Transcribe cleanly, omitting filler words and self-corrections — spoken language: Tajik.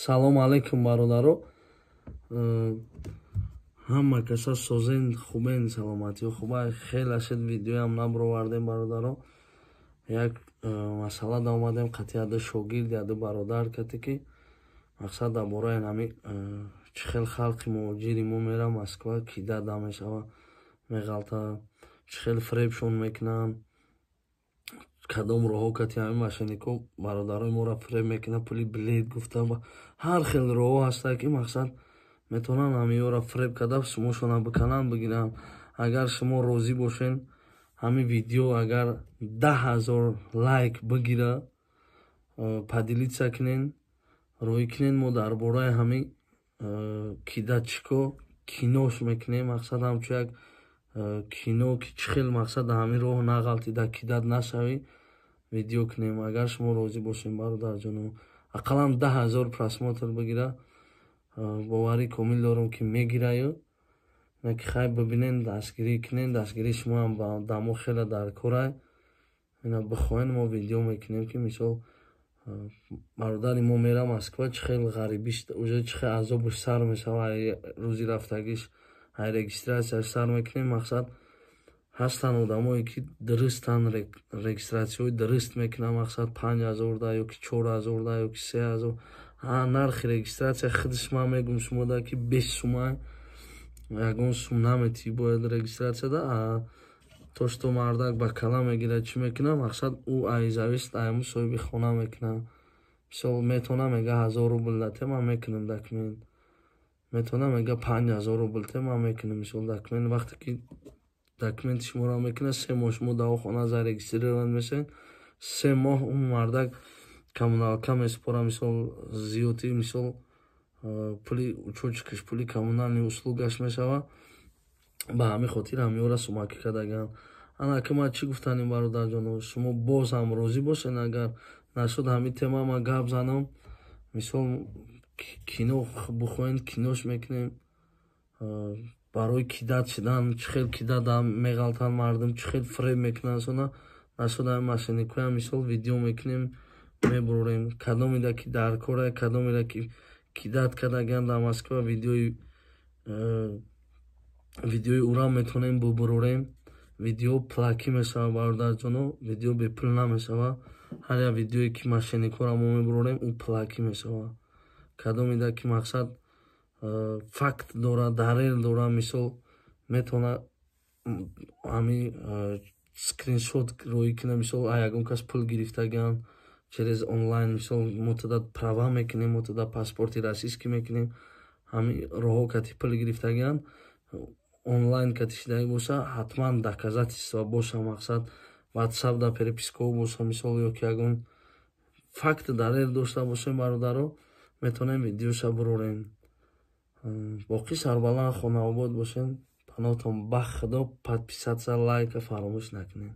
Салом алейкум, бародаро. Ҳама каса созен, хубен, саломатиё хуба? Хеле шид, видеоям набуровардем, бародаро. Як масъала да омадем қати яду шогирд, яду бародар кате, ки мақсад дар бораи ҳами чӣ хел халқи муҳоҷири мо мера Москва, кидать да мешава, меғалта, чӣ хел фиребшон мекунанд, кадом роҳҳо кати ҳамин мошеннико бародарои моро фиреб мекунанд, пули билет гуфта, ҳар хел роҳҳо ҳастанд, ки мақсад метавонанд ҳамиёро фиреб карда, сумошона бикананд, бигиранд. Агар шумо розӣ бошен, ҳамин видео агар 10 000 лайк бигира, поделиться кунен, роҳӣ кунен, мо дар бораи ҳамин кидатчико кинош мекунем. Мақсад, ҳамчун як кино, ки чӣ хел мақсад дар ҳамин роҳ нағалтӣ, дар кидать нашавӣ, видео кунем. Агар шумо розӣ бошем, бародарҷоно, ақаллан 10 000 просмотр бигира, боварӣ комил дорам, ки мегираю. Ки хай, бибинен, дастгирӣ кунен. Дастгирии шумоам дар мо хеле дар корай. Ина бихоҳен, мо видео мекунем, ки мисол бародари мо мера Москва, чӣ хел ғарибиш, уже чӣ хел азобуш сар мешава, рӯзи рафтагиш, ай регистрацияш сар мекунем. Мақсад, ҳастанд одамое, ки дурустан, регистратсияҳои дуруст мекунанд, мақсад, 5000 да ё ки 4000 да ё ки 3000. Нархи регистратсия худаш, ман мегӯм шумода, ки 20 сумай, ягон сум наметӣ бояд регистратсияда. То что мардак ба кала мегирад, чӣ мекунад, мақсад, ӯ ай зависит айму соҳиби хона мекунад. Мисол, метавона, мега, 1000 рубл дате, ман мекунам документ, метавона, мега, 5000 рубл те, ман мекунам, мисол, документ. Вақте ки документи шуморо мекунад, 3 моҳ шумо дар хона зарегистрирован мешавед, 3 моҳ он мардак коммуналка месупорад, мисол, зиёдӣ, мисол, пули учётчикаш, пули коммунальный услугаш мешавад. Ба ҳамин хотир ҳамиёра сумакӣ кардагианд. Ана ки ман чӣ гуфтанем, бародарҷоно, шумо боз ҳам розӣ бошед, агар нашуд ҳамин тема ман гап занам, мисол, кино бихоҳед, кинош мекунем, барои кидать шидан, чӣ хел кидать меғалтанд мардум, чӣ хел фиреб мекунанд сона. Нашуд ҳамин мошенникоям, мисол, видео мекунем, мебурорем, кадомеда ки дар кора, кадомеда ки кидать кардагианд дар Москва, видеои ура метавонем бубурорем. Видео пулакӣ мешавад, бародарҷоно, видео бепул намешавад. Ҳар як видеое ки мошенникҳоро мо мебурорем, ӯ пулакӣ мешавад. Кадомеда ки, мақсад, факт дорад, далел дорад, мисол, метавонад ҳамин скриншот роҳӣ кунад, мисол, ягон кас пул гирифтагианд через онлайн, мисол, мо туда права мекунем, мо туда паспорти российский мекунем, ҳамин роҳҳо кати пул гирифтагианд, онлайн кати шидаги боша, ҳатман доказательства боша, мақсад, Ватсап да перепискаҳо боша, мисол, ё ки ягон факт, далел дошта бошем, бародаро, метавонем видеоша бурорем. Боқӣ сарбаланд, хонаобод бошем. Паноҳтон ба Худо. Подписаться, лайка фаромӯш накунед.